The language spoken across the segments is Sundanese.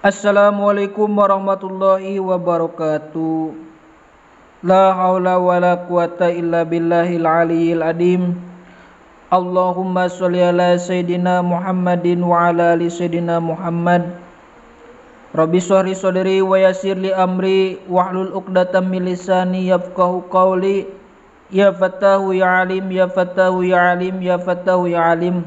Assalamualaikum warahmatullahi wabarakatuh. La haula wala quwata illa billahil aliyyil adim. Allahumma sholli ala sayyidina Muhammadin wa ala ali sayyidina Muhammad. Rabbi shrah li sadri wa yassir li amri wahlul 'uqdatam min lisani yafqahu qawli. Ya Fattahu ya Alim, ya Fattahu ya Alim, ya Fattahu ya Alim.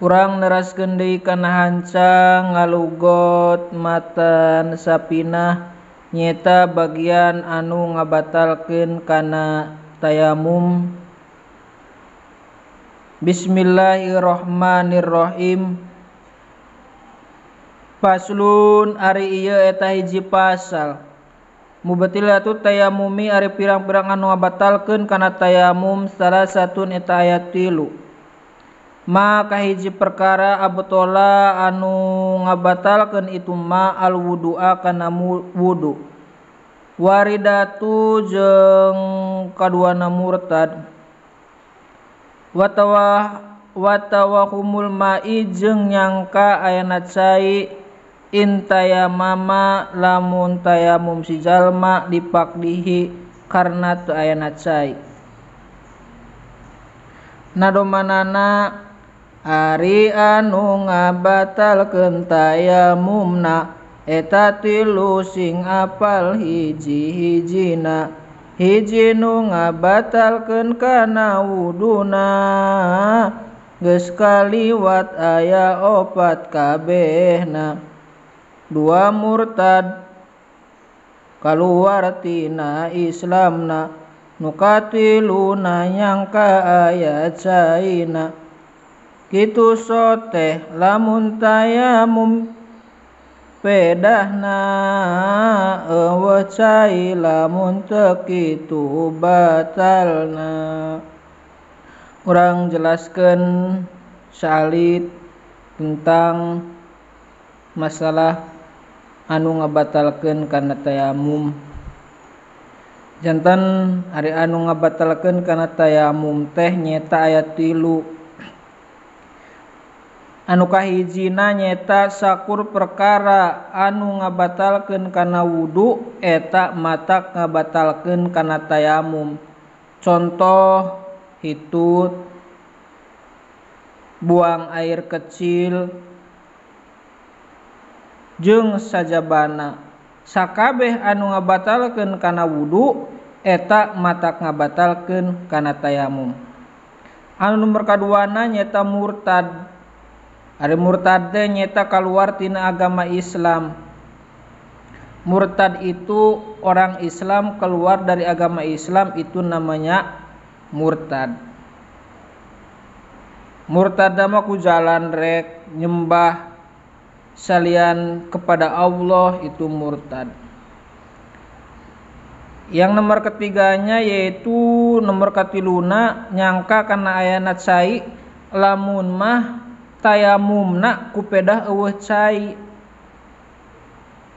Urang neraskeun deui kana hancang ngalugot matan sapinah nyeta bagian anu ngabatalkeun kana tayamum. Bismillahirrahmanirrahim. Faslun ari ieu eta hiji pasal. Mubtilatu tayamumi ari pirang-pirang anu ngabatalkeun kana tayamum salah satun eta aya 3. Maka hiji perkara abtola anu ngabatalkeun itu ma al wudu'a kana wudu. Waridatu jeung kaduana murtad. Watawahumul ma'i jeung nyangka ayana cai intayamama lamun tayamum si jalma dipakdihi karna teu ayana cai. Nadomanana ari anu ngabatalkeun tayamumna eta tilu sing apal hiji-hijina. Hiji nu ngabatalkeun kana wuduna geus kaliwat aya 4 kabehna. 2 murtad kaluar tina Islamna, nu katiluna nyangka aya caina. Kitu soteh lamun tayamum pedahna eueuh cai lamun teu kitu batalna. Urang jelaskeun saalit tentang masalah anu ngabatalkeun kana tayamum. Janten ari anu ngabatalkeun kana tayamum teh nyeta aya 3. Anu kahijina nyeta sakur perkara anu ngabatalkeun kana wudu eta matak ngabatalkeun kana tayamum. Contoh hitut, buang air kecil, jeung sajabana. Sakabeh anu ngabatalkeun kana wudu eta matak ngabatalkeun kana tayamum. Anu nomor kaduana nyeta murtad. Ari murtad teh nyeta kaluar tina agama Islam. Murtad itu orang Islam keluar dari agama Islam, itu namanya murtad. Murtad mah ku jalan rek nyembah salian kepada Allah, itu murtad. Yang nomor ketiganya yaitu nomor katiluna nyangka kana ayana cai lamun mah tayamumna ku pedah eueuh cai.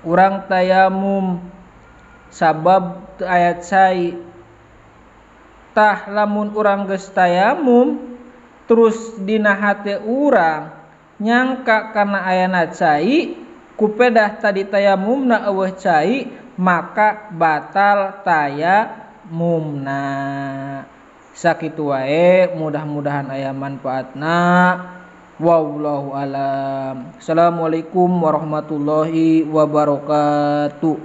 Urang tayamum sabab teu aya cai. Tah lamun urang geus tayamum terus dina hate urang nyangka kana ayana cai ku pedah tadi tayamumna eueuh cai, maka batal tayamumna. Sakitu wae, mudah-mudahan aya manfaatna. Wallahu alam. Assalamualaikum warahmatullahi wabarakatuh.